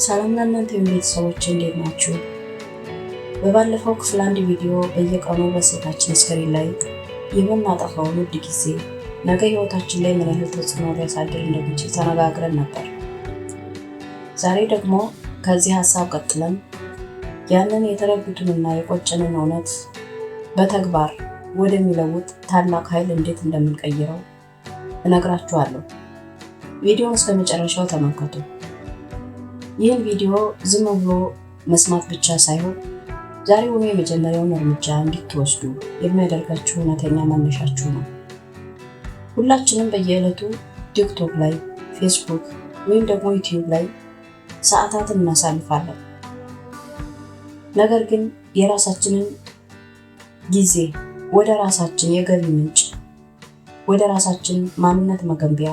ሰላም ለእናንተ ቤተሰቦች፣ እንዴት ናችሁ? በባለፈው ክፍል አንድ ቪዲዮ በየቀኑ በስልካችን screen ላይ የምናጠፋውን ውድ ጊዜ ነገ ህይወታችን ላይ ምን ያህል ተጽዕኖ ሊያሳድር እንደሚችል ተነጋግረን ነበር። ዛሬ ደግሞ ከዚህ ሀሳብ ቀጥለን ያንን የተረዱትንና የቆጨንን እውነት በተግባር ወደሚለውጥ ታላቅ ኃይል እንዴት እንደምንቀይረው እነግራችኋለሁ። ቪዲዮውን እስከ መጨረሻው ተመልከቱ። ይህን ቪዲዮ ዝም ብሎ መስማት ብቻ ሳይሆን ዛሬውኑ የመጀመሪያውን እርምጃ እንድትወስዱ የሚያደርጋችሁ እውነተኛ መነሻችሁ ነው። ሁላችንም በየዕለቱ ቲክቶክ ላይ፣ ፌስቡክ ወይም ደግሞ ዩቲዩብ ላይ ሰዓታትን እናሳልፋለን። ነገር ግን የራሳችንን ጊዜ ወደ ራሳችን የገቢ ምንጭ፣ ወደ ራሳችን ማንነት መገንቢያ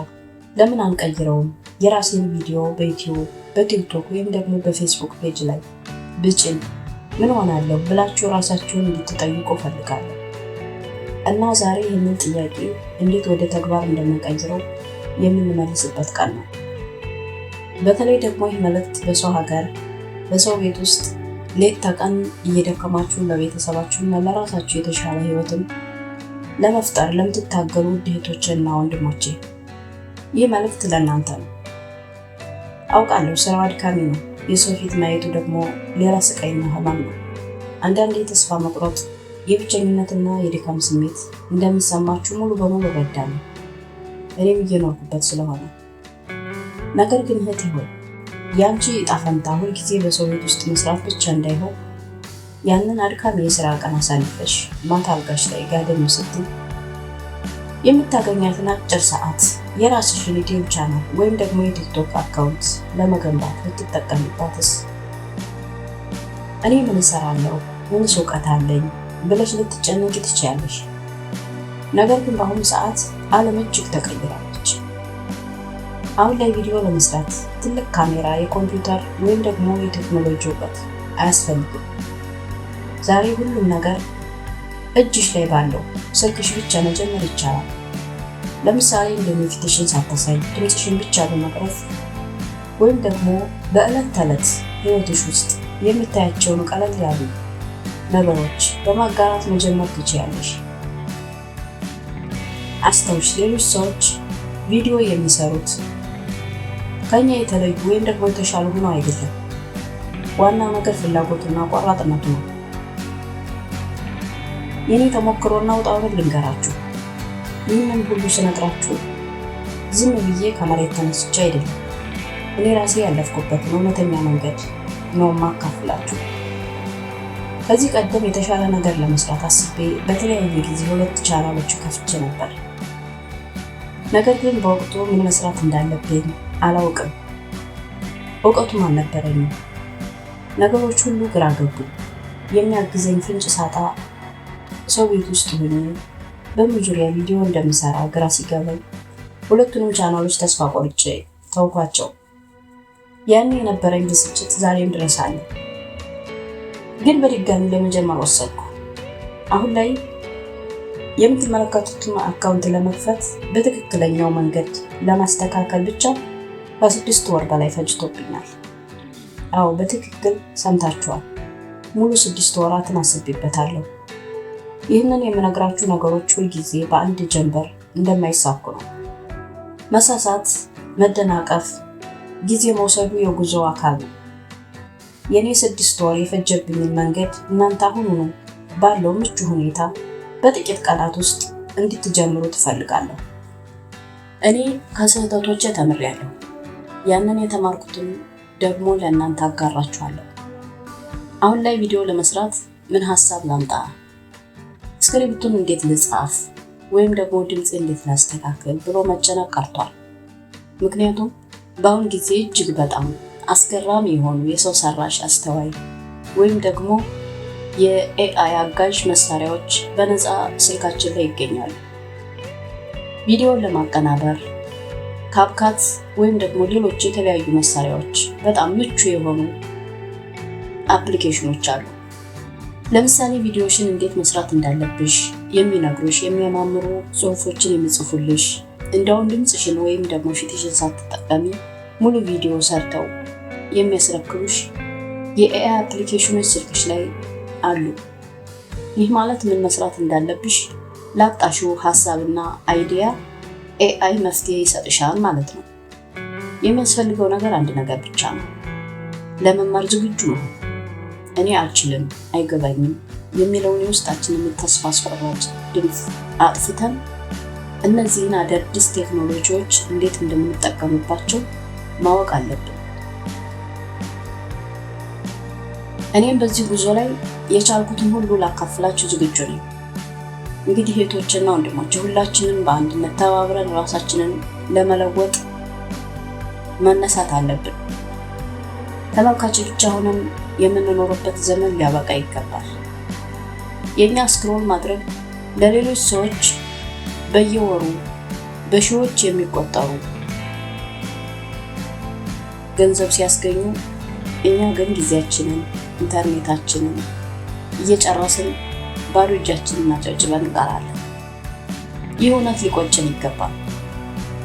ለምን አንቀይረውም? የራሴን ቪዲዮ በዩቲዩብ፣ በቲክቶክ ወይም ደግሞ በፌስቡክ page ላይ ብጭን ምን ሆናለሁ ብላችሁ ራሳችሁን እንድትጠይቁ እፈልጋለሁ። እና ዛሬ ይህንን ጥያቄ እንዴት ወደ ተግባር እንደምንቀይረው የምንመልስበት ቀን ነው። በተለይ ደግሞ ይህ መልእክት በሰው ሀገር፣ በሰው ቤት ውስጥ ሌት ተቀን እየደከማችሁ ለቤተሰባችሁና ለራሳችሁ የተሻለ ህይወትን ለመፍጠር ለምትታገሉ ውድ እህቶቼና ወንድሞቼ፣ ይህ መልእክት ለእናንተ ነው። አውቃለሁ ስራው አድካሚ ነው። የሰው ፊት ማየቱ ደግሞ ሌላ ስቃይና ህመም ነው። አንዳንዴ የተስፋ መቁረጥ፣ የብቸኝነትና የድካም ስሜት እንደሚሰማችሁ ሙሉ በሙሉ እረዳለሁ። እኔም እየኖርኩበት ስለሆነ። ነገር ግን እህቴ ሆይ፣ የአንቺ ዕጣ ፈንታ ሁልጊዜ በሰው ቤት ውስጥ መስራት ብቻ እንዳይሆን፣ ያንን አድካሚ የስራ ቀን አሳልፈሽ ማታ አልጋሽ ላይ ጋደም ስትይ የምታገኛትን አጭር ሰዓት የራስሽን ዩቲዩብ ቻናል ወይም ደግሞ የቲክቶክ account ለመገንባት ብትጠቀሚባትስ? እኔ ምን እሰራለሁ፣ ምንስ እውቀት አለኝ ብለሽ ልትጨነቂ ትችያለሽ። ነገር ግን በአሁኑ ሰዓት ዓለም እጅግ ተቀይራለች። አሁን ላይ ቪዲዮ ለመስራት ትልቅ ካሜራ፣ የኮምፒውተር ወይም ደግሞ የቴክኖሎጂ እውቀት አያስፈልግም። ዛሬ ሁሉም ነገር እጅሽ ላይ ባለው ስልክሽ ብቻ መጀመር ይቻላል። ለምሳሌ እንደኔ ፊትሽን ሳታሳይ ድምፅሽን ብቻ በመቅረጽ ወይም ደግሞ በዕለት ተዕለት ህይወትሽ ውስጥ የምታያቸውን ቀለል ያሉ ነገሮች በማጋራት መጀመር ትችያለሽ። አስታውሽ፣ ሌሎች ሰዎች ቪዲዮ የሚሰሩት ከኛ የተለዩ ወይም ደግሞ የተሻሉ ሆነው አይደለም። ዋናው ነገር ፍላጎቱና ቆራጥነቱ ነው። የኔ ተሞክሮና ውጣ ውረድ ልንገራችሁ። ይህንን ሁሉ ስነግራችሁ ዝም ብዬ ከመሬት ተነስቼ አይደለም። እኔ ራሴ ያለፍኩበትን እውነተኛ መንገድ ነው ማካፍላችሁ። ከዚህ ቀደም የተሻለ ነገር ለመስራት አስቤ በተለያየ ጊዜ ሁለት ቻናሎች ከፍቼ ነበር። ነገር ግን በወቅቱ ምን መስራት እንዳለብኝ አላውቅም። እውቀቱም አልነበረኝም። ነገሮች ሁሉ ግራ ገቡኝ። የሚያግዘኝ ፍንጭ ሳጣ ሰው ቤት ውስጥ ሆኜ በምን ዙሪያ ቪዲዮ እንደምሰራ ግራ ሲገባኝ ሁለቱንም ቻናሎች ተስፋ ቆርጬ ተውኳቸው። ያኔ የነበረኝ ብስጭት ዛሬም ድረስ አለ። ግን በድጋሚ ለመጀመር ወሰንኩ። አሁን ላይ የምትመለከቱትን account ለመክፈት፣ በትክክለኛው መንገድ ለማስተካከል ብቻ ከ6 ወር በላይ ፈጅቶብኛል። አዎ፣ በትክክል ሰምታችኋል። ሙሉ 6 ወራትን አስቤበታለሁ። ይህንን የምነግራችሁ ነገሮች ሁልጊዜ በአንድ ጀንበር እንደማይሳኩ ነው። መሳሳት፣ መደናቀፍ፣ ጊዜ መውሰዱ የጉዞ አካል ነው። የእኔ 6 ወር የፈጀብኝን መንገድ እናንተ አሁኑኑ ባለው ምቹ ሁኔታ በጥቂት ቀናት ውስጥ እንድትጀምሩ ትፈልጋለሁ። እኔ ከስህተቶቼ ተምሬያለሁ። ያንን የተማርኩትን ደግሞ ለእናንተ አጋራችኋለሁ። አሁን ላይ ቪዲዮ ለመስራት ምን ሀሳብ ላምጣ፣ script ኡን እንዴት ልጻፍ፣ ወይም ደግሞ ድምፅ እንዴት ላስተካክል ብሎ መጨነቅ ቀርቷል። ምክንያቱም በአሁን ጊዜ እጅግ በጣም አስገራሚ የሆኑ የሰው ሰራሽ አስተዋይ ወይም ደግሞ የ AI አጋዥ መሳሪያዎች በነፃ ስልካችን ላይ ይገኛሉ። ቪዲዮን ለማቀናበር CapCut ወይም ደግሞ ሌሎች የተለያዩ መሳሪያዎች፣ በጣም ምቹ የሆኑ application ኖች አሉ። ለምሳሌ ቪዲዮሽን እንዴት መስራት እንዳለብሽ የሚነግሩሽ፣ የሚያማምሩ ጽሁፎችን የሚጽፉልሽ፣ እንደውም ድምፅሽን ወይም ደግሞ ፊትሽን ሳትጠቀሚ ሙሉ ቪዲዮ ሰርተው የሚያስረክቡሽ የ AI አፕሊኬሽኖች ስልክሽ ላይ አሉ። ይህ ማለት ምን መስራት እንዳለብሽ ላጣሽው ሀሳብና idea AI መፍትሄ ይሰጥሻል ማለት ነው። የሚያስፈልገው ነገር አንድ ነገር ብቻ ነው፣ ለመማር ዝግጁ መሆን። እኔ አልችልም፣ አይገባኝም የሚለውን የውስጣችንን ተስፋ አስቆራጭ ድምፅ አጥፍተን እነዚህን አዳዲስ ቴክኖሎጂዎች እንዴት እንደምንጠቀምባቸው ማወቅ አለብን። እኔም በዚህ ጉዞ ላይ የቻልኩትን ሁሉ ላካፍላችሁ ዝግጁ ነኝ። እንግዲህ እህቶችና ወንድሞች፣ ሁላችንም በአንድነት ተባብረን ራሳችንን ለመለወጥ መነሳት አለብን። ተመልካች ብቻ ሆነን የምንኖርበት ዘመን ሊያበቃ ይገባል። የእኛ scroll ማድረግ ለሌሎች ሰዎች በየወሩ በሺዎች የሚቆጠሩ ገንዘብ ሲያስገኙ፣ እኛ ግን ጊዜያችንን፣ ኢንተርኔታችንን እየጨረስን ባዶ እጃችንን አጨብጭበን እንቀራለን። ይህ እውነት ሊቆጨን ይገባል።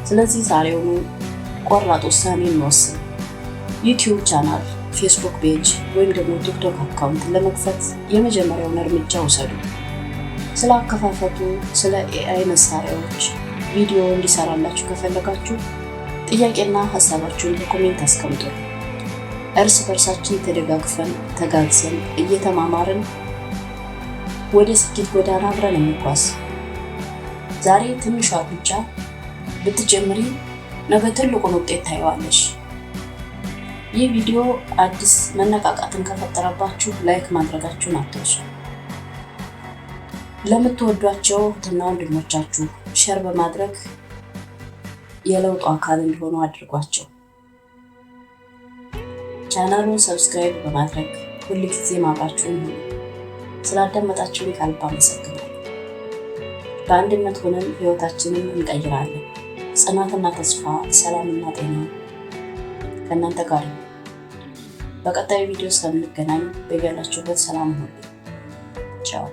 ስለዚህ ዛሬውኑ ቆራጥ ውሳኔ እንወስን። YouTube channel፣ Facebook page ወይም ደግሞ TikTok account ለመክፈት የመጀመሪያውን እርምጃ ውሰዱ። ስለ አከፋፈቱ፣ ስለ AI መሳሪያዎች ቪዲዮ እንዲሰራላችሁ ከፈለጋችሁ ጥያቄና ሀሳባችሁን በ comment አስቀምጡ። እርስ በርሳችን ተደጋግፈን፣ ተጋግዘን፣ እየተማማርን ወደ ስኬት ጎዳና አብረን እንጓዝ። ዛሬ ትንሿ እርምጃ ብትጀምሪ ነገ ትልቁን ውጤት ታየዋለሽ። ይህ ቪዲዮ አዲስ መነቃቃትን ከፈጠረባችሁ like ማድረጋችሁን አትርሱ። ለምትወዷቸው እህትና ወንድሞቻችሁ share በማድረግ የለውጡ አካል እንዲሆኑ አድርጓቸው። ቻናሉን subscribe በማድረግ ሁልጊዜም አብራችሁን ሁኑ። ስላዳመጣችሁን ከልብ አመሰግናለሁ። በአንድነት ሆነን ህይወታችንን እንቀይራለን። ጽናትና ተስፋ፣ ሰላምና ጤና ከእናንተ ጋር ይሁን። በቀጣዩ ቪዲዮ እስከምንገናኝ በያላችሁበት ሰላም ሁኑ። ቻው።